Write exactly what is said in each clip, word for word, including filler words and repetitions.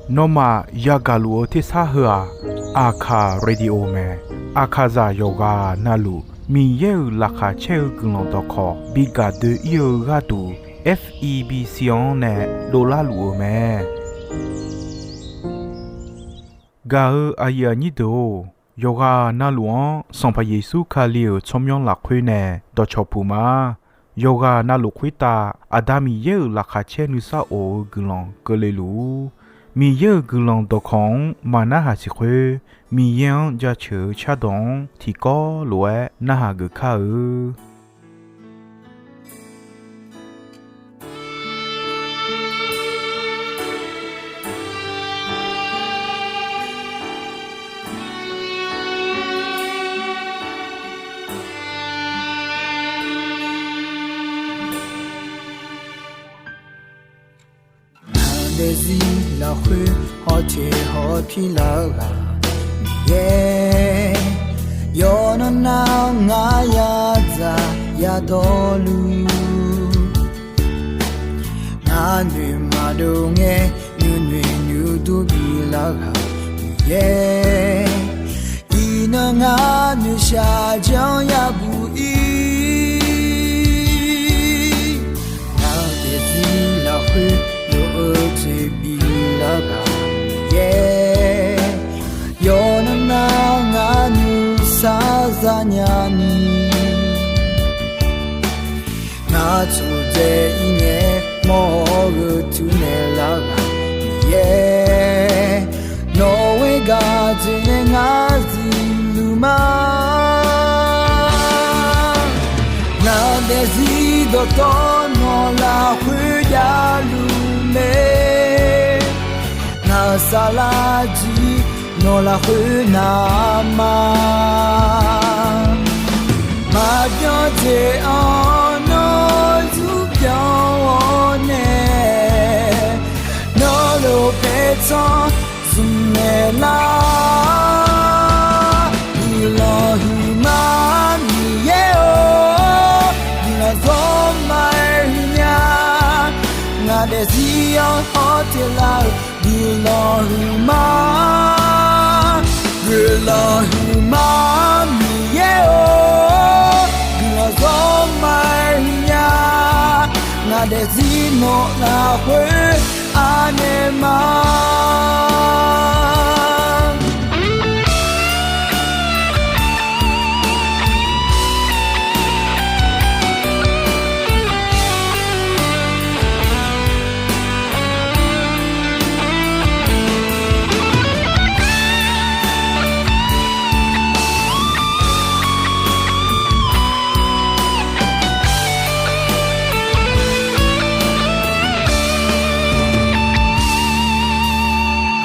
Nawmaf yagaq luf-eu tersar heu-aq, Aqkaq Radio mae. Aqkaqzaq yawqghaq navluf Miqyaer-euq laqkhaq caer-eu guiqlanq dawqkawq bi gaq doe-ir-eu gharduq, F E B C-anr nae dovlar luf-eu mae. Gaq-eu aqyuif aqnyir deuq-or, yawqghaq navluf-anr Sanqpaq Yeqsur Kali-euq tsawrmyanr lafkhoer nae dawqcawq puq ma. Yawqghaq navluf khoertav Aqda Miqyaer-euq laqkhaq caer nuisar of-eu guiqlanq keuvle luf-ur. Miqyaer-euq guiqlanq dawqkawq-anr maqnarhaq siq khoer, Miqyaer-anr jaceuq-eu cardawq-anr tiqkawv lof-aer narhaq geuf kar-eu. Ngaq daefzir lafkhoer hawteq hawpir lar-eu ghaq Miqyaer, yawqnan nav ngar yadzaq yadawrluf, ngar noeq maqdov ngae nuinoeq nuidur bilar ghaq Miqyaer, iqnan ngar noeqshaq janr yabuq ir. Ngaq daefzir lafkhoer lof-eu jeq bilar ghaq Miqyaer, yawqnan nav ngar nuisar zanya ni, ngar tsofdzae ir ngae mawr-awr gheu tur naeq lar ghaq Miqyaer, nawq-eu gaq jeq-aer ngar zifluf ma. Ngaq daefzir dawqtawv nawq lafkhoer javluf mae, ngaq-euq saflar jir nawq lafkhoer navma. Maqbyan jeq-anr nawr zurbyan-awr nae, nawr lof paertsanr zmq naeq lar. Guiqlanq huiqma Miqyaer-or, guiqlanq zawr ma-aer huiqnya. Ngaq daefzir-anr hawteq lar-eu guiqlanq huiqma, guiqlanq huiqma Miqyaer-or, guiqlanq zawr ma-aer huiqnya. Ngaq daefzir nawq lafkhoer anaeq ma.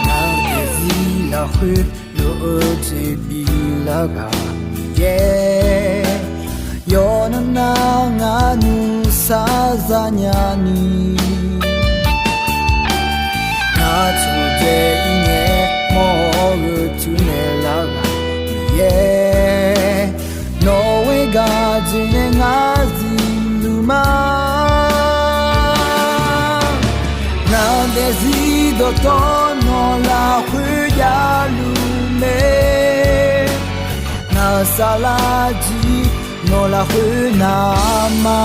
Ngaq-euq daefzir lafkhoer lof-eu jeq bilar ghaq Miqyaer, yawqnan nav ngar nuisar zanya ni, ngar tsofdzae ir ngae mawr-awr gheu tur naeq lar ghaq Miqyaer, nawq-eu gaq jeq-aer ngar zifluf ma. Ngaq daefzir dawqtawv nawq lafkhoer javluf mae, ngaq-euq saflar jir nawq lafkhoer navma.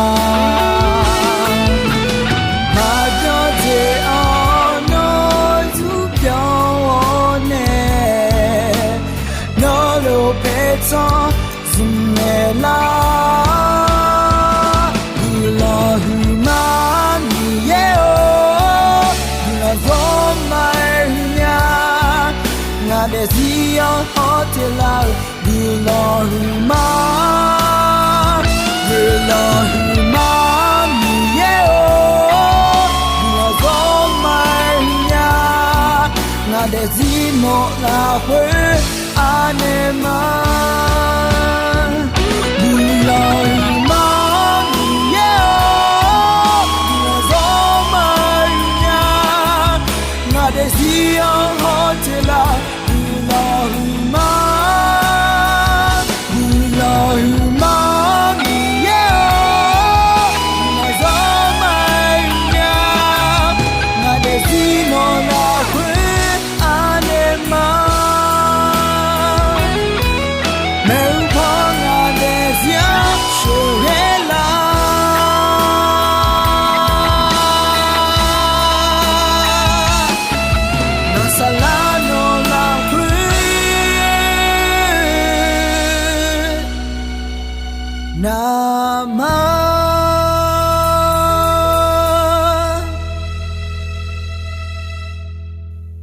Maqbyan jeq-anr nawr zurbyan-awr nae, nawr lof paertsanr zmq naeq lar. Guiqlanq huiqma Miqyaer-or, guiqlanq zawr ma-aer huiqnya. Ngaq daefzir-anr hawteq lar-eu guiqlanq huiqma, guiqlanq huiqma Miqyaer-or, guiqlanq zawr ma-aer huiqnya. Ngaq daefzir nawq lafkhoer anaeq ma. Guiqlanq huiqma Miqyaer-or, guiqlanq zawr ma-aer huiqnya. Ngaq daefzir-anr hawteq lar-eu guiqlanq huiqma, guiqlanq huiqma Miqyaer-or, guiqlanq zawr ma-aer huiqnya. Ngaq daef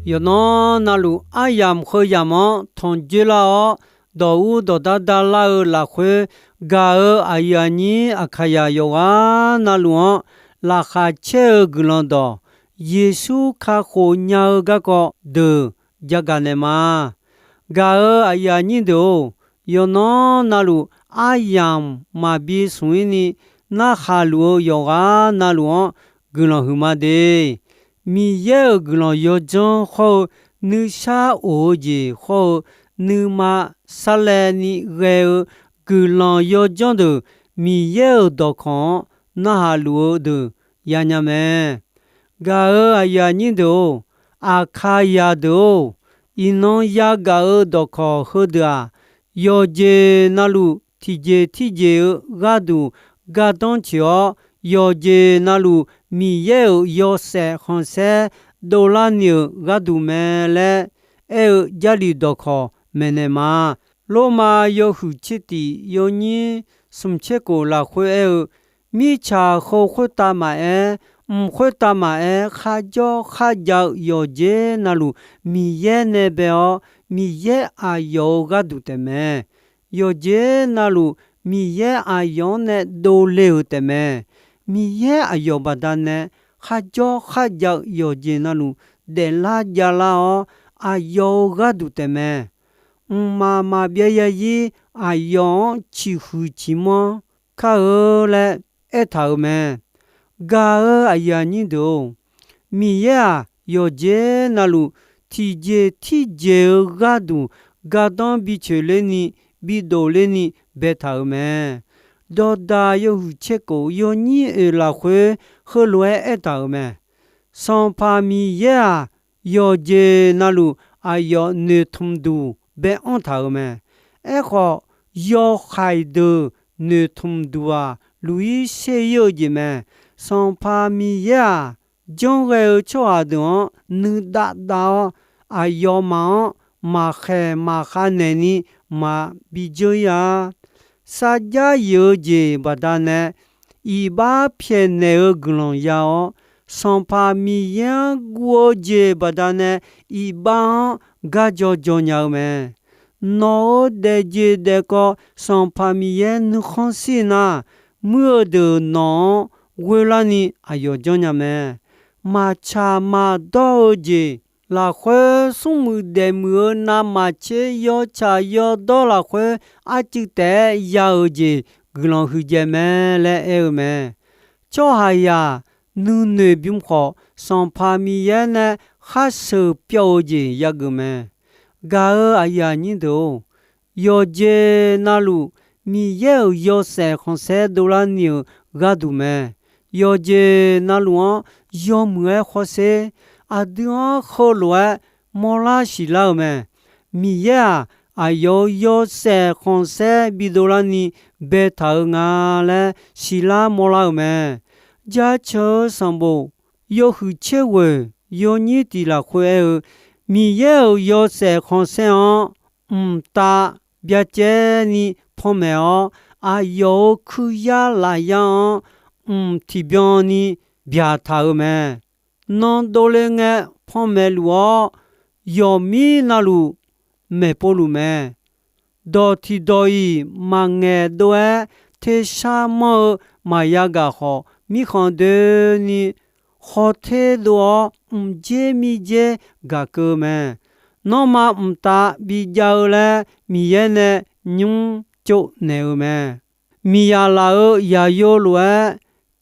Yawqnan navluf aryamq heu yamq-anr tanqjoer lar-awr, dawq ur dawqdar dar lar-eu lafkhoer, gaq-euq aqyuif aqnyir Aqkaqyaq yawqghaq navluf-anr laqkhaq caer-eu guiqlanq dawq, Yeqsur kakhof nya-eu garkawv deuq jagaq naeq ma. Gaq-euq aqyuif aqnyir deuq-or, yawqnan navluf aryamq maqbi smq-ir ni narhaq luf-eu yawqghaq navluf-anr guiqlanq huiqma de. Miqyaer-euq guiqlanq yawdzanr hawr-eu, nuisar of-eu jeq hawr-eu, nuima sarlaevni ghae-eu guiqlanq yawdzanr deuq, Miqyaer-euq dawqkawq-anr narhaq luf-eu deuq yanya mae. Gaq-euq aqyuif aqnyir deuq-or, Aqkaqyaq deuq-or, iqnan yagaq-eu dawqkawq heudeuq-aq, yawqjeq navluf tiqjeq tirjeq-eu gharduq gardanr tsoeq-awr, yawqjeq navluf Miqyaer-euq yawshaef khanqsaer dovlarni-euq gharduq mae laer aer-eu Jarlif dawqkawq maeqnaeq ma. Lormav yawhuiq tser tif yawnyir smq tser kof lafkhoer aer-eu, mirtsaq heu khoertav maqaer, mq khoertav maqaer, kharjawr kharjav-eu yawqjeq navluf Miqyaer nae bae-awr, Miqyaer aqyawf-euq gharduq taef mae. Yawqjeq navluf Miqyaer aqyawf-anr nae dovle-euq taef mae. Miqyaer aqyawf baqdanae kharjawr kharjav-eu yawqjeq navluf daeflar javlar-awr, aqyawf-euq gharduq taef mae. Mqmaq maqbyav zarzir aqyawf-anr ciqhuiq ciqmanr kar-eu laer aertaq-euq mae. Gaq-euq aqyuif aqnyir deuq-or, Miqyaer-aq, yawqjeq navluf tiqjeq tirjeq-eu gharduq gardanr bi coeqler ni, bi dofler ni baetaq-euq mae. Dawqdaq yawhuiq tser kof yawnyir oeq lafkhoer heulof-aer aertaq-euq mae. Sanqpaq Miqyaer-aq, yawqjeq navluf aqyawf noeqtmq duq bae-anr taq-euq mae. Aerkhawf, yawhaiq deuq noeqtmq duq-aq, luq-ir ser-ir-eu jeq mae. Sanqpaq Miqyaer-aq, janrghae-eu tsawrhaq deuq-anr nuidav dav-awr, aqyawfmaf-anr maqkhaeq maqkhav naeq ni maqbi dzeur-ir-a. Sarjax yif-eu jeq baqdanae iqbax pyaeqnaeq-eu guiqlanq ya-awr, Sanqpaq Miqyaer-anr guv-eu jeq baqdanae iqbax-anr garjaw jaw nya-eu mae. Nawq-euq daefjeq daefkawv Sanqpaq Miqyaer nuikhanr shir nar, muir-eu deuq nawq-anr ghoerlarni aqyawf janrnya mae. Maqtsaq maqdawr-eu jeq lafkhoer, smrmuiq daefmuiq-eu navmaqtser yawtsaq yawdawr lafkhoer arcuiv taef-aer ya-euq jeq guiqlanq huiqdzaeq mae laer aer-eu mae. Tsawrhaqzaq nuinoeq bym khawf, Sanqpaq Miqyaer nae kharsheuq pyawv-eu jeq yageuf mae. Gaq-euq aqyuif aqnyir deuq-or, yawqjeq navluf Miqyaer-euq yawshaef khanqsaer dovlarni-euq gharduq mae. Yawqjeq navluf-anr yawmuiq-aer hawsher. Aqdui-anr heulof-aer mawrlar siqlar-eu mae. Miqyaer-aq, aqyawf-euq yawshaef khanqsaer bidov larni baetaq-eu nga laer siqlar mawrlar-euq mae. Jaceuq-eu sanqbof yawhuiq tser ghoeq yawnyir tiq lafkhoer aer-eu, Miqyaer-euq yawshaef khanqsaer-anr mqtav byacaevni panmaeq-awr, aqyawf-euq kuiryar lafyar-anr mq tiqbyan ni byaqtaq-euq mae. Nan dovle ngae panmaeq luf-awr, yawqmir navluf maeqpov luf mae. Dawq tiqdawq-iq maqngaeq dov-aer, tersar manr-eu maqya gaq khawf, mirkhanq doeni khawf ter dov-awr, mqdzer mirdzer gaq keuv-eu mae. Nanrma mqtav bijav-eu laer Miqyaer nae nymr tsovnaeq-eu mae. Miqyaq laf-euq yaqyo lof-aer,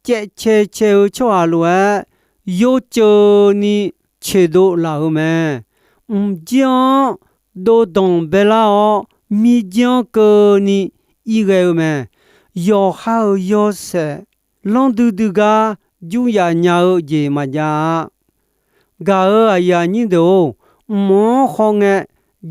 caevcae cae-eu tsawrhaq lof-aer, yorceuv ni coeqdov laf-euq mae. Mqdzer-anr dovdanq baelar-awr, mirdzer-anr keuvni irghae-eu mae. Yawqha-euq yawshaef lanr duidui gar jmr yaf nya-eu jeq maqjav-a. Gaq-euq aqyuif aqnyir deuq-or, mq-anr hawngae,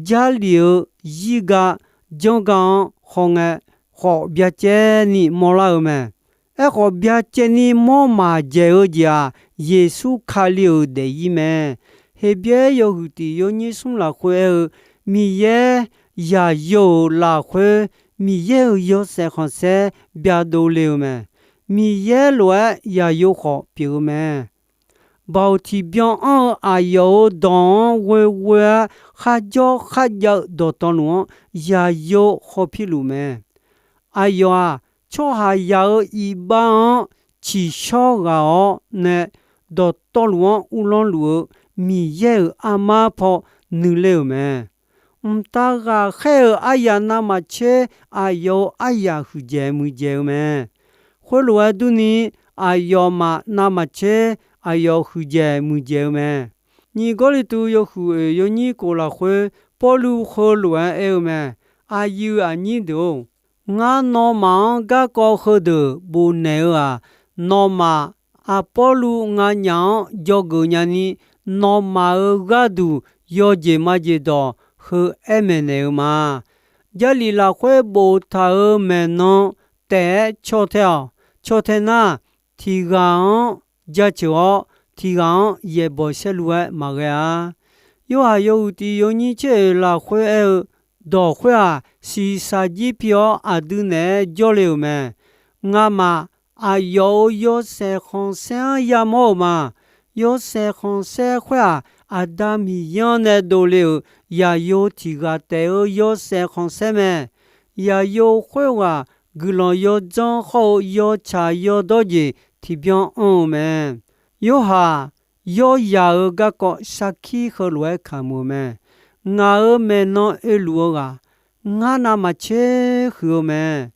Jarlif-eu zirga janrga-anr hawngae, khawf byacaevni mawrlar-eu mae. Aerkhawf, byacaevni mawr maqdzaeq-eu jeq-aq, Yeqsur Kali-euq daefzir mae. Heqbyaer yawhuiq tiq yawnyir smr lafkhoer aer-eu, Miqyaer yaqyo-euq lafkhoer, Miqyaer-euq yawshaef khanqsaer byadov le-eu mae. Miqyaer lof-aer yaqyo khawf pyeuf-eu mae. Baoq tiqbyan anr-eu aqyawf-euq dawq-anr ghoeghoe-aer kharjawr kharjav-eu dawqtawvluf-anr yaqyo khawpir luf mae. Aqyawf-aq, tsawrhaqzaq-euq iqbax-anr tsiqshawr ghaq-awr nae dawqtawvluf-anr uvlanr luf-eu Miqyaer-euq armar paw nuiler-euq mae. Mqtav ghaqkhaer-euq aryaq navmaqtser aqyawf-euq aryaq huiqdzaeq muiqdzaeq-eu mae. Khoerlof-aer durni, aqyawfmaf navmaqtser aqyawf huiqdzaeq muiqdzaeq-eu mae. Nyiq Gawrliqtu yawhuiq oeq yawnyir kof lafkhoer, Pawrluv heulof-aer aer-eu mae. Aqyuif aqnyir deuq-or, ngar nawmaf-anr garkawv heudeuq bofnaeq-eu-aq, nawmaf Aqpawrluv nganyaf-anr dzawgeuf nyani, nawmaf-euq gharduq yawjeq majeq dawq heu aer maeqnaeq-eu ma. Jarlif lafkhoer boftaq-euq maeqnan taef-aer caw tae-awq. Caw tae nar, tiq ghaq-anr jaceuq-awr, tiq ghaq-anr yaeqbawq saerlu-aer maqghae-a. Yorhaq yawhuiq tiq yawnyir tser oeq lafkhoer aer-eu dawq khoer-aq, shiqshaq jir pi-awr aqdui naeq-aer jawrle-euq mae. Ngamaf aqyawf-euq yawshaef khanqsaer-anr yamawr-euq ma. Yawshaef khanqsaer khoer-aq, Aqda Miqyaer-anr nae dovle-euq yaqyo tiq ghaq taef-eu yawshaef khanqsaer mae. Yaqyo khoerghaq guiqlanq yawdzanr hawr-eu yawtsaq yawdawr jeq tiqbyan anr-eu mae. Yorhaq yawryaq-euq garkawv sarkir heulof-aer kamq-eu mae. Ngaq-euq maeqnan oeluf-eu ghaq, ngar navmaqtser huiq-eu mae.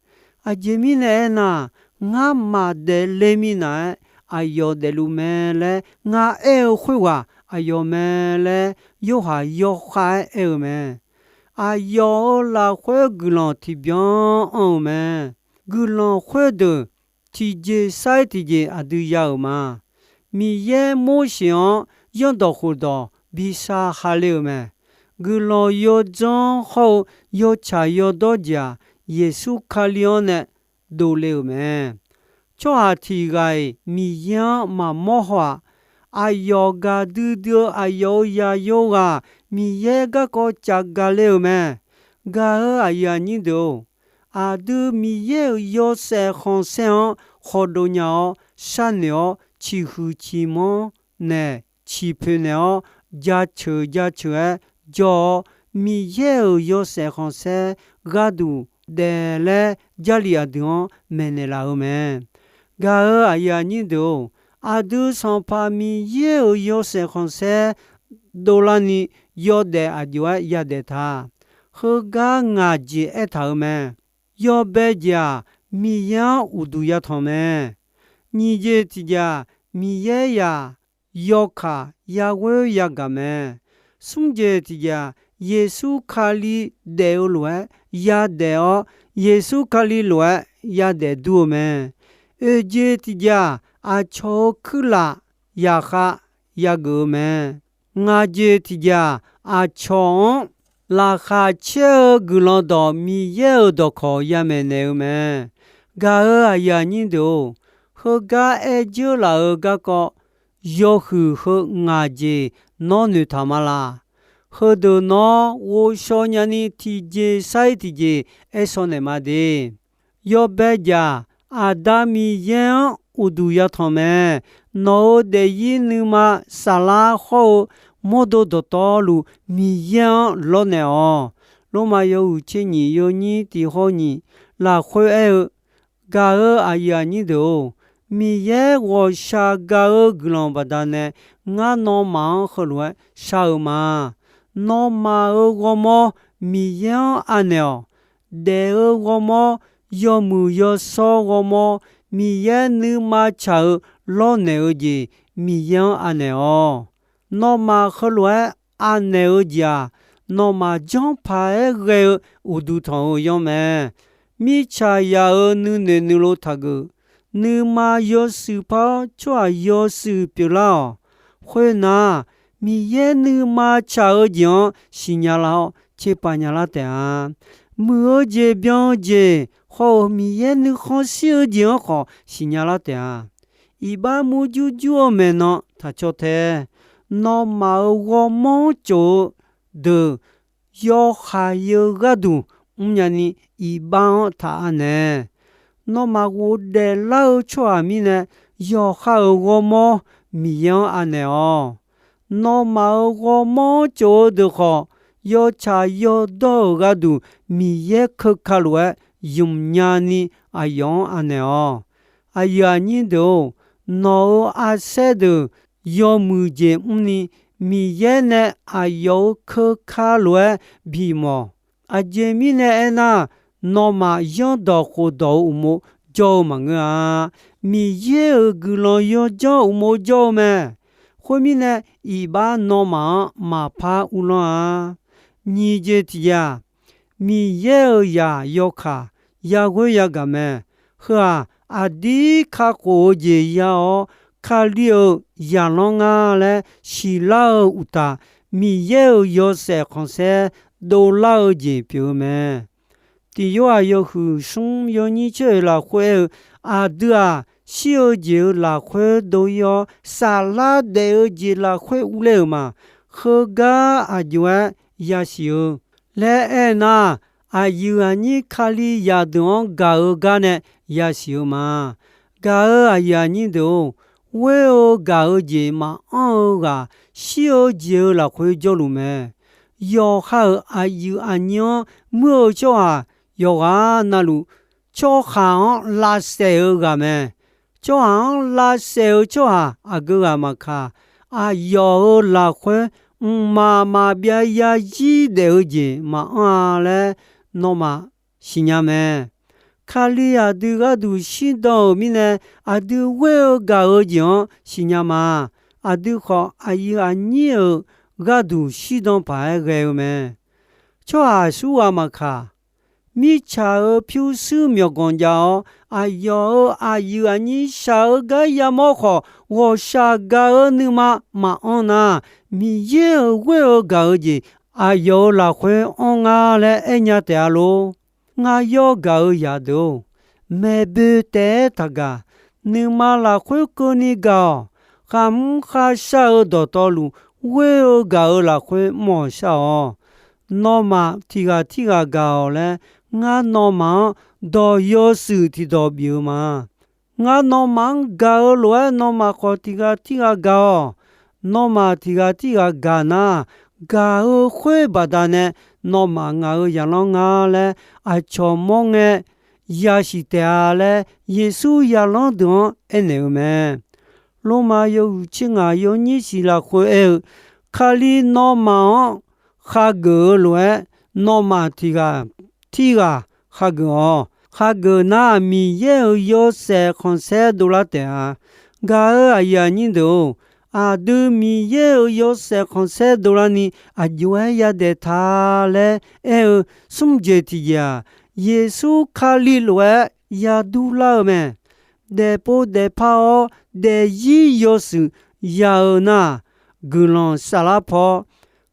Aqjeq mirnae aernar, ngar maqdaef le minav-aer aqyawf daefluf mae laer ngar aer-eu khoerghaq aqyawf mae laer Yorhaq yawkhav-aer aer-eu mae. Aqyawf-euq lafkhoer guiqlanq tiqbyan anr-eu mae. Guiqlanq khoerdeuq tiqjeq sar-iq tiqjeq aqdui ya-euq ma. Miqyaer Morseq-anr zanrdawq khofdawq bi sar hale-euq mae. Guiqlanq yawdzanr hawr-eu yawtsaq yawdawr jeq-aq, Yeqsur Kali-anr nae dovle-euq mae. Tsawrhaq tiq ghaq-iq Miqyaer-anr maqmawr haw-aq, aqyawf gaqdui dui-eu aqyawf-euq yaqyo ghaq Miqyaer garkawv caf gaq le-euq mae. Gaq-euq aqyuif aqnyir deuq-or, aqdui Miqyaer-euq yawshaef khanqsaer-anr khawdov nya-awr, sharnoeq-awr, ciqhuiq ciqmanr naeq ciqpoeq naeq-awr, jaceuq jaceuq-aer jawr-awr, Miqyaer-euq yawshaef khanqsaer gharduq daef laer Jarlif aqdui-anr maeqnaeq laf-eu mae. Gaq-euq aqyuif aqnyir deuq-or, aqdui Sanqpaq Miqyaer-euq yawshaef khanqsaer dovlarni yawdaef aqjox-aer yadaef ta. Heugar ngaq jeq aertaq-euq mae. Yawbae jeq-aq, Miqyaer-anr uqduq yatanq mae. Nyiq jeq tiqjeq-aq, Miqyaer yaq yawkaq yaghoer yagaq mae. Smr jeq tiqjeq-aq, Yeqsur Kali daef-eu lof-aer yadaef-awr, Yeqsur Kali lof-aer yadaef dur-eu mae. Oeq jeq tiqjeq-aq, aqcawq-euq kuirlaf yaqkhav yageuf-eu mae. Ngaq jeq tiqjeq-aq, aqcawq-anr laqkhaq caer-eu guiqlanq dawq Miqyaer-euq dawqkawq yamaeq naeq-eu mae. Gaq-euq aqyuif aqnyir deuq-or, heugar aer dzeur laf-euq garkawv yawhuiq heu ngaq jeq nawr noeqtaq ma laq. Heudeuq nawr ghovshaw nyani tiqjeq sar-ir tiqjeq aer shaw naeq ma de. Yawbae jaq, Aqda Miqyaer-anr uqduq yatanq mae. Nawq-euq daefzir nuima saflar hawr-eu mawrdo dawqtawvluf Miqyaer-anr lawrnaeq-awq. Lormav yawhuiq tser nyiq yawnyir tiq hawr nyiq lafkhoer aer-eu, gaq-euq aqyuif aqnyir deuq-or, Miqyaer ghawqshaq gaq-eu guiqlanq baqdanae ngar nawmaf-anr heulof-aer shar-eu ma. Nawmaf-euq ghawrmawr Miqyaer-anr anaeq-awq. Daef-eu ghawrmawr, yawmuiq yawshawr ghawrmawr, Miqyaer nuima tsaq-eu lawrnaeq-eu jeq Miqyaer-anr anaeq-awq. Nawmaf heulof-aer anaeq-eu jeq-aq, nawmaf janrpaq-aer ghae-eu uqduq tanq-eu yanr mae. Mirtsaq yaq-euq nuinoeq nuilov taqgeuf. Nuima yawshuif par-awr tsawrhaq yawshuif pyeuflar-awq. Khoernar, Miqyaer nuima tsaq-eu jeq-anr siqnya lar-awr tserpav nya lar taef-a. Muiq-eu jeq byan-eu jeq hawr-eu Miqyaer nuikhanr shir-eu jeq-anr khawf siqnya lar taef-a. Iqbax murjur jur-eu maeqnan taq caw tae. Nawmaf-euq ghawrmawr-anr tsof-eu deuq yawhaiq-eu gharduq mrnya ni iqbax-anr taq anaeq. Nawmaf ghofdaef lar-eu tsawrhaq mirnae yawqha-euq ghawrmawr Miqyaer-anr anaeq-awq. Nawmaf-euq ghawrmawr-anr tsof-eu deuq khawf, yawtsaq yawdawr-euq gharduq Miqyaer keuka lof-aer ymqnya ni aqyawf-anr anaeq-awq. Aqyuif aqnyir deuq-or, nawq-euq arsaer deuq yawmuiq jeq mrni, Miqyaer nae aqyawf-euq keuka lof-aer bifmawf. Aqjeq mirnae aernar, nawmaf yanrdawq khofdawq-euq uqmov jawr-eu maqngeur-a. Miqyaer-euq guiqlanq yawdzanr uqmov jawr-eu mae. Khoermirnae, iqbax nawmaf-anr maqpar uvlanr-a. Nyiq jeq tiqjeq-aq, Miqyaer-euq zaq yawkaq yaghoer yagaq mae. Heu-aq, aqdir kakhof-eu jeq ya-awr, Kali-euq zaqlanr nga laer siqlar-eu uqtaf, Miqyaer-euq yawshaef khanqsaer dovlar-eu jeq pyeuf-eu mae. Tiq Yorhaq yawhuiq smr yawnyir tser oeq lafkhoer aer-eu, aqdui-aq, shir-eu jeq-euq lafkhoer dov-ir-awr, saflar daef-eu jeq lafkhoer urler-euq ma. Heugar aqjox-aer yasiq-eu laer aernar, aqyuif aqnyir Kalizaq deuq-anr gaq-eu gar nae yasiq-eu ma. Gaq-euq aqyuif aqnyir deuq-or, ghoer-eu gaq-eu jeq maqanr-eu ghaq, shir-eu jeq-euq lafkhoer jawrluf mae. Yawqha-euq aqyuif aqnyir-anr muir-eu tsawrhaq yawqghaq navluf, tsawrhaq-anr lavsaef-eu ghaq mae. Tsawrhaq-anr lavsaef-eu tsawrhaq aqgeu ghaq maqkaq, aqyawf-euq lafkhoer mqmaq maqbyav yazir daef-eu jeq maqanr-a laer nawmaf siqnya mae. Kali aqdui gharduq shirdan-euq mirnae, aqdui ghoer-eu gaq-eu jeq-anr siqnya ma. Aqdui khawf, aqyuif aqnyir-euq gharduq shirdan paq-aer ghae-eu mae. Tsawrhaq aqsur ghaq maqkaq, mirtsaq-euq pyurshuir myawqganq jav-awr, aqyawf-euq aqyuif aqnyir shaq-eu gar yamawr khawf, ghawqshaq gaq-eu nuima maqanr nar, Miqyaer-euq ghoer-eu gaq-eu jeq aqyawf-euq lafkhoer anr nga laer aernya taef-a lor. Ngar yawr gaq-eu zaqdeuq-or, maeqboe taef-aer taqgaq. Nuima lafkhoer keuvni gaq-awq. Khamq kharshar-eu dawqtawvluf, ghoer-eu gaq-eu lafkhoer mr-awq shar-awq. Nawmaf tiq ghaq tirghaq gaq-awq laer, ngar nawmaf-anr dawq yawshuif tiqdawq bif-eu ma. Ngar nawmaf-anr gaq-eu lof-aer, nawmaf khawf tiq ghaq tirghaq gaq-awq. Nawmaf tiq ghaq tirghaq gaq nar, gaq-eu khoer baqdanae nawmaf ngaq-euq zaqlanr nga laer aqcawq mawr ngae yasiq taef-a laer, Yeqsur zaqlanr deuq-anr aernaeq-eu mae. Lormav yawhuiq tser ngaq yawnyir siq lafkhoer aer-eu, Kali nawmaf-anr khageuf-eu lof-aer, nawmaf tiq ghaq tirghaq khageuf-awq. Khageuf nar, Miqyaer-euq yawshaef khanqsaer dovlar taef-a. Gaq-euq aqyuif aqnyir deuq-or, aqdui Miqyaer-euq yawshaef khanqsaer dovlarni aqjox-aer yadaef ta laer aer-eu smr jeq tiqjeq-aq, Yeqsur Kali lof-aer yadur lar-eu mae. Daefpov daefpar-awr daefzir yawshuif ya-eu nar, guiqlanq saflar paw-awr,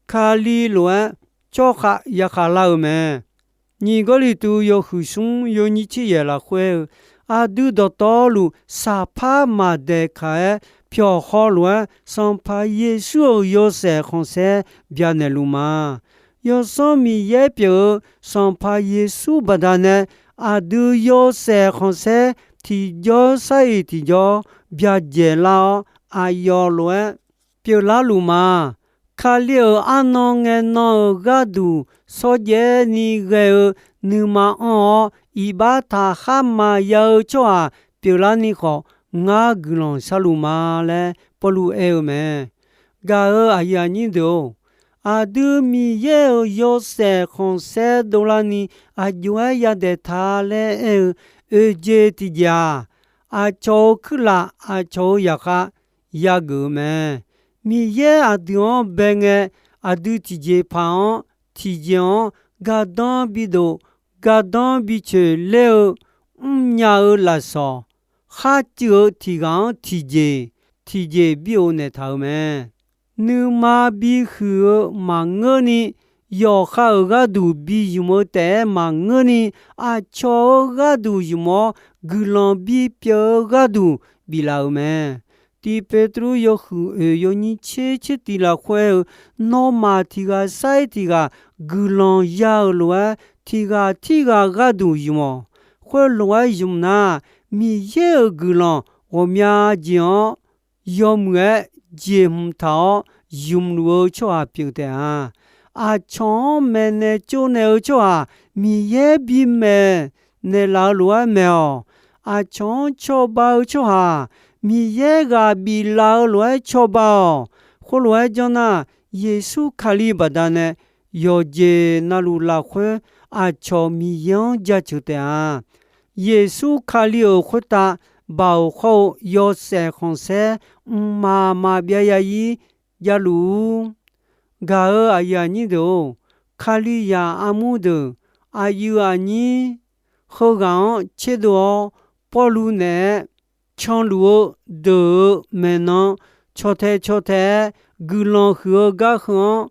Kali lof-aer tsawrkhav yakhav lar-eu mae. Nyiq Gawrliqtu yawhuiq smr yawnyir tser yaeq lafkhoer-eu, aqdui dawqtawvluf saqpar maqdaeqkaq-aer pyawq haw lof-aer, Sanqpaq Yeqsur-euq yawshaef khanqsaer byanaeq luf ma. Yawsanr Miqyaer pyeuf-eu Sanqpaq Yeqsur baqdanae, aqdui yawshaef khanqsaer tiqjawr sar-iq tiqjawr byajaeq lar-awr, aqyawf lof-aer pyeuflar luf ma. Kali-euq arnan ngaenan-euq gharduq shawrjaev ni ghae-eu nuima anr-awr, iqbax taqkhar maqya-eu tsawrhaq pyeuflarni khawf, ngar guiqlanq sharluf ma laer Pawrluv aer-eu mae. Gaq-euq aqyuif aqnyir deuq-or, aqdui Miqyaer-euq yawshaef khanqsaer dovlarni aqjox-aer yadaef ta laer aer-eu oeq jeq tiqjeq-aq, aqcawq-euq kuirlaf aqcawq-euq zaqkhav yageuf-eu mae. Miqyaer aqdui-anr bae ngae, aqdui tiqjeqpaq anr tiqjeq-anr gardanr bidof gardanr bicoeq ler-eu mrnya-eu lafsawq, kharcuiv-eu tiq ghaq-anr tiqjeq tiqjeq bi-oq naeqtaq-euq mae. Nuima bihuiq-eu maqngeurni, yawqha-euq gharduq bi zmq-eu taef-aer maqngeurni, aqcawq-euq gharduq zmq-awr guiqlanq bipyeuf-eu gharduq biflaf-euq mae. Tiq Peqtruv yawhuiq oeq yawnyir tser tser tiq lafkhoer-eu, nawmaf tiq ghaq sar-iq tiq ghaq guiqlanq ya-euq lof-aer, tiq ghaq tirghaq gharduq zmq-awq. Khoerlof-aer zmq nar, Miqyaer-euq guiqlanq ghawqmya jeq-anr yawmuiq-aer jeqhmq taq-awr ymq luf-eu tsawrhaq pyeuf taef-a. Aqcawq-anr maeqnaeq tsovnaeq-eu tsawrhaq Miqyaer bimaeq naeqlaf-eu lof-aer maeq-awq. Aqcawq-anr cawba-eu tsawrhaq Miqyaer ghaq biflaf-eu lof-aer cawba-awq. Khoerlof-aer janr nar, Yeqsur Kali baqdanae yawqjeq navluf lafkhoer aqcawq Miqyaer-anr jaceuq taef-a. Yeqsur Kali-euq khoertav baoq khawr-eu yawshaef khanqsaer mqmaq maqbyav ya-ir javluf-ur. Gaq-euq aqyuif aqnyir deuq-or, Kalizaq armur deuq, aqyuif aqnyir heughaq-anr tserdov-awr, Pawrluv naeq-aer canluf-eu deuq-euq maeqnan caw tae caw tae-aer guiqlanq huiq-eu gar heu-anr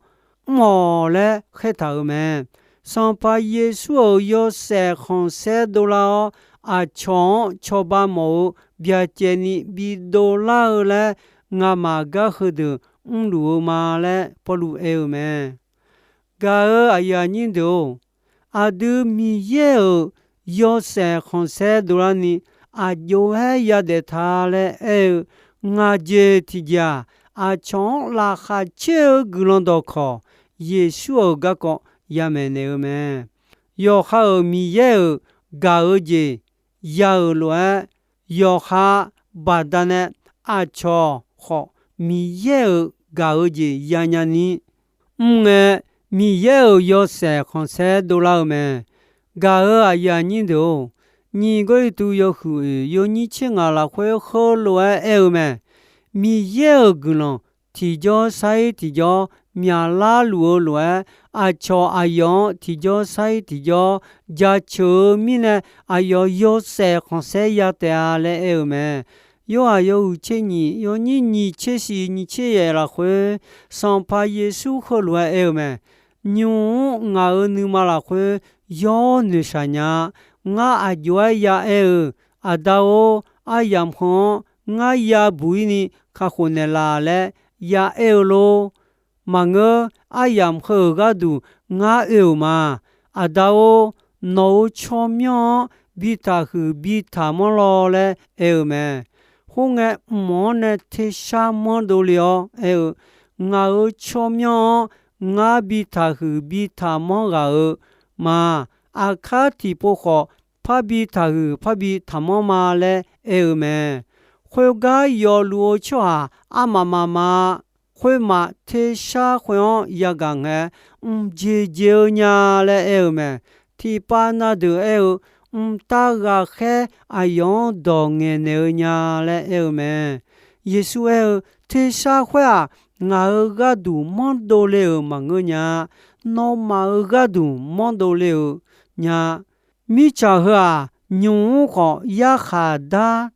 mr-awq laer khaertaq-euq mae. Sanqpaq Yeqsur-euq yawshaef khanqsaer dovlar-awr, aqcawq-anr cawba mawf-eu byacaevni bidov lar-eu laer ngamaf gar heudeuq mrluf-eu ma laer Pawrluv aer-eu mae. Gaq-euq aqyuif aqnyir deuq-or, aqdui Miqyaer-euq yawshaef khanqsaer dovlarni aqjox-aer yadaef ta laer aer-eu ngaq jeq tiqjeq-aq, aqcawq-anr laqkhaq caer-eu guiqlanq dawqkawq Yeqsur-euq garkawv yamaeq naeq-eu mae. Yawqha-euq Miqyaer-euq gaq-eu jeq ya-euq lof-aer, yawqha baqdanae aqcawq khawf Miqyaer-euq gaq-eu jeq yanya ni mr ngae, Miqyaer-euq yawshaef khanqsaer dovlar-eu mae. Gaq-euq aqyuif aqnyir deuq-or, nyiq Gawrliqtu yawhuiq oeq yawnyir tser ngaq lafkhoer heulof-aer aer-eu mae. Miqyaer-euq guiqlanq tiqjawr sar-ir tiqjawr myaqlar luf-eu lof-aer, aqcawq aqyawf-anr tiqjawr sar-ir tiqjawr jaceuq-eu mirnae, aqyawf yawshaef khanqsaer ya taef-a laer aer-eu mae. Yorhaq yawhuiq tser nyiq yawnyir nyiq tser shiq nyiq tser yaef lafkhoer, Sanqpaq Yeqsur heulof-aer aer-eu mae. Nymq-mr ngaq-euq nuima lafkhoer yawr noeqshaq nya-a. Ngar aqjox-aer ya aer-eu, Aqda-or, aryamq heu-anr ngar ya buq-ir ni kakhof naeqlaf laer ya aer-eu lor. Maqngeur, aryamq heu-euq gharduq ngar oe-euq ma. Aqda-or, nawq-euq tsawrmyanr-anr bi taqhuiq bi taqmanr law laer aer-eu mae. Khoerngae, mq-anr nae tersar manrdov le-awr aer-eu, Ngaq-euq tsawrmyanr-anr ngar bi taqhuiq bi taqmanr ghaq-eu ma. Aqkar tiqpov khawf parbi taqhuiq parbi taqmanr ma laer aer-eu mae. Khoergar yawfluf-eu tsawrhaq armaf maf ma. Khoermaf tersar khoer-anr yagaq ngae, mqjeq jeq-eu nya laer aer-eu mae. Tiqpav na deuq aer-eu, mqtav ghaqkhaer aqyawf-anr dawq ngaeqnaeq-eu nya laer aer-eu mae. Yeqsur aer-eu, Tersar khoer-aq, ngaq-euq gharduq manrdov le-euq maqngeur nya. Nawmaf-euq gharduq manrdov le-euq nya. Mirtsaq heu-aq, nymq-mr khawf yarkhaq dar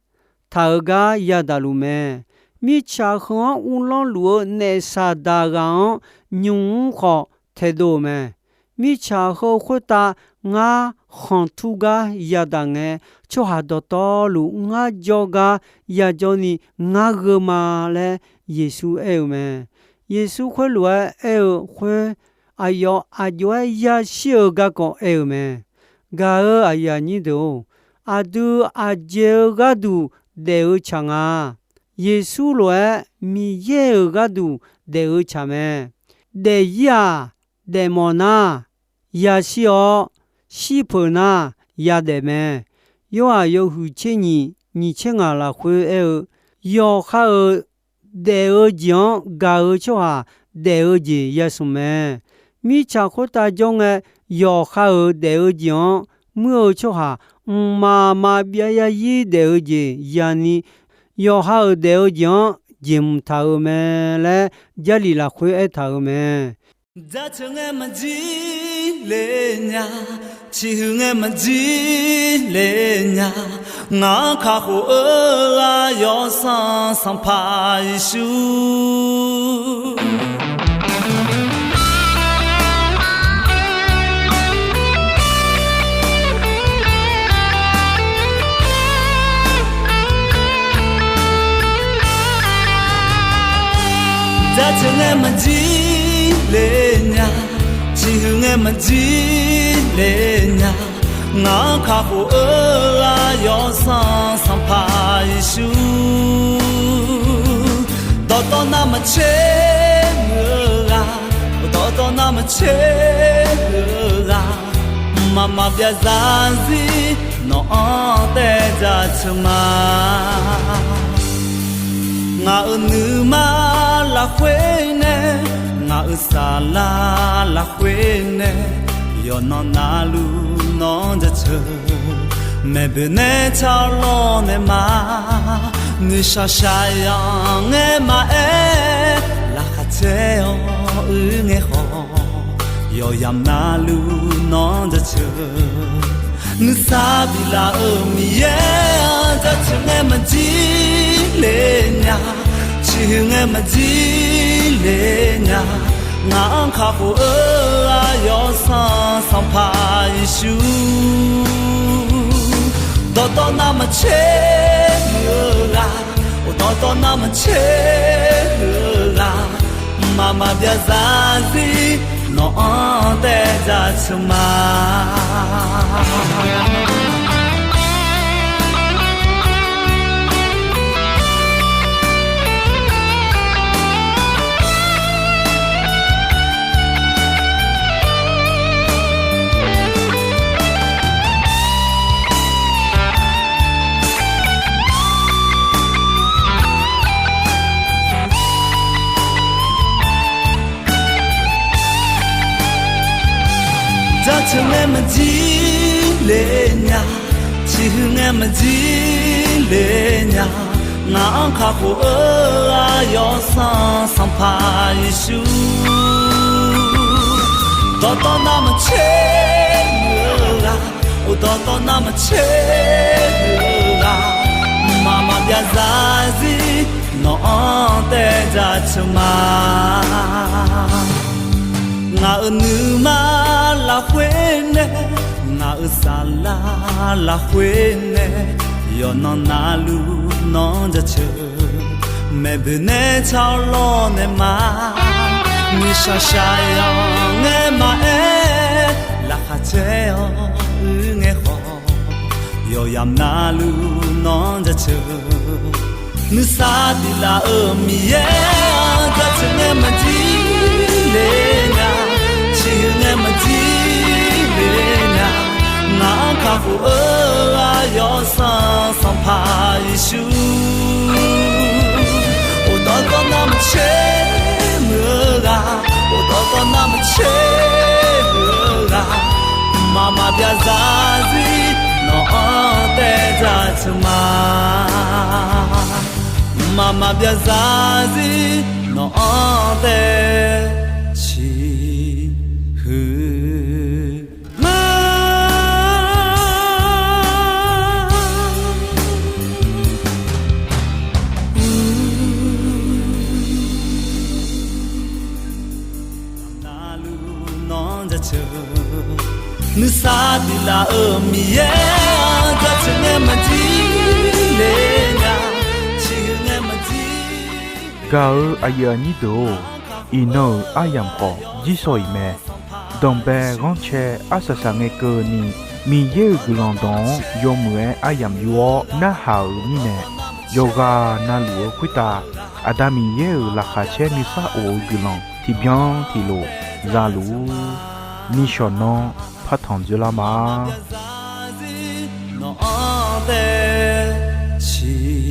taq-eu gar yadaq luf mae. Mirtsaq heu-anr uvlanr luf-eu naef Saqdaq ghaq-anr nymq-mr khawf taedov-euq mae. Mirtsaq heu khoertav ngar khanqtur gar yadaq ngae, tsawrhaq dawqtawvluf ngar jawrgar yajawr ni ngar gheu ma laer Yeqsur aer-eu mae. Yeqsur khoerlof-aer aer-eu khoer, aqyawf aqjox-aer yashir-eu garkawv aer-eu mae. Gaq-euq aqyuif aqnyir deuq-or, aqdui aqjeq-eu gharduq daef-eu tsaq nga. Yeqsur lof-aer Miqyaer-euq gharduq daef-eu tsaq mae. Daefzir-aq, daefmawf nar, yashir-awr, shirpeuq nar, yadaef mae. Yorhaq yawhuiq tser nyiq nyiq tser ngaq lafkhoer aer-eu, yawqha-euq daef-eu jeq-anr gaq-eu tsawrhaq daef-eu jeq yasmq mae. Mirtsaq khoertav jawr ngae, yawqha-euq daef-eu jeq-anr muir-eu tsawrhaq mqmaq maqbyav yarzir daef-eu jeq yani, yawqha-euq daef-eu jeq-anr jeqhmq taq-euq mae laer Jarlif lafkhoer aertaq-euq mae. Jaceuq ngae maqjir le nya, ciqhuiq ngae maqjir le nya, ngaq-anr kakhof-eu ghaq yawsanr Sanqpaq Yeqsur. Jaceuq ngae maqjir le nya, ciqhuiq ngae maqjir le nya, ngaq-anr kakhof-eu ghaq yawsanr Sanqpaq Yeqsur. Dawqtawv navmaqtser muiq-eu ghaq, dawqtawv navmaqtser muiq-eu ghaq, mqmaq maqbyav zarzir nawq-anr taev jaceuq ma. Ngaq-euq nuima lafkhoer nae, ngaq-euq saflar lafkhoer nae, yawqnan navluf nawq-anr jaceuq. Maeqboeq nae tsawrlawr nae ma, nuishaq shaqyanq ngae maqaer, laqkhaq caer-awr uir ngae khawf, yawqyamq navluf nawq-anr jaceuq. Nuisar biflaf-euq Miqyaer-anr jaceuq ngae maqjir le nya, ciqhuiq ngae maqjir le nya. Ngaq-anr kakhof-eu Aqyawf Sanqpaq Yeqsur, dawqtawv navmaqtser muiq-eu ghaq, dawqtawv navmaqtser muiq-eu ghaq, mqmaq maqbyav zarzir nawq-anr taev jaceuq ma. Jaceuq ngae maqjir le nya, ciqhuiq ngae maqjir le nya. Ngaq-anr kakhof-eu Aqyawf Sanqpaq Yeqsur, dawqtawv navmaqtser muiq-eu ghaq, dawqtawv navmaqtser muiq-eu ghaq, mqmaq maqbyav zarzir nawq-anr taev jaceuq ma. Ngaq-euq nuima lafkhoer nae, ngaq-euq saflar lafkhoer nae, yawqnan navluf nawq-anr jaceuq. Maeqboeq nae tsawrlawr nae ma, nuishaq shaqyanq ngae maqaer, laqkhaq caer-awr uir ngae khawf, yawqyamq navluf nawq-anr jaceuq. Nuisar biflaf-euq Miqyaer-anr jaceuq ngae maqjir le nya, ciqhuiq ngae maqjir le nya. Ngaq-anr kakhof-eu Aqyawf Sanqpaq Yeqsur, dawqtawv navmaqtser muiq-eu ghaq, dawqtawv navmaqtser muiq-eu ghaq, mqmaq maqbyav zarzir nawq-anr taev jaceuq ma. Mqmaq maqbyav zarzir nawq-anr taev ciqhuiq ma. Navluf nawq-anr jaceuq, nuisar biflaf-euq Miqyaer-anr jaceuq ngae maqjir le nya, ciqhuiq ngae maqjir. Gaq-eu aqyuif aqnyir deuq-or, iqnan-euq aryamq khawf jirsawq iq mae. Danqbae ghanrcae arsaq saq ngae keuvni, Miqyaer-euq guiqlanq dawq-anr yawmuiq-aer aryamq yur-awr narhaq-euq mirnae, yawqghaq navluf-eu khoertav Aqda Miqyaer-euq laqkhaq caer nuisar of-eu guiqlanq tiqbyan tiqlof zaluf-ur. Nishawq nanr partanq dzoerlar ma. Nawq-anr tae ciq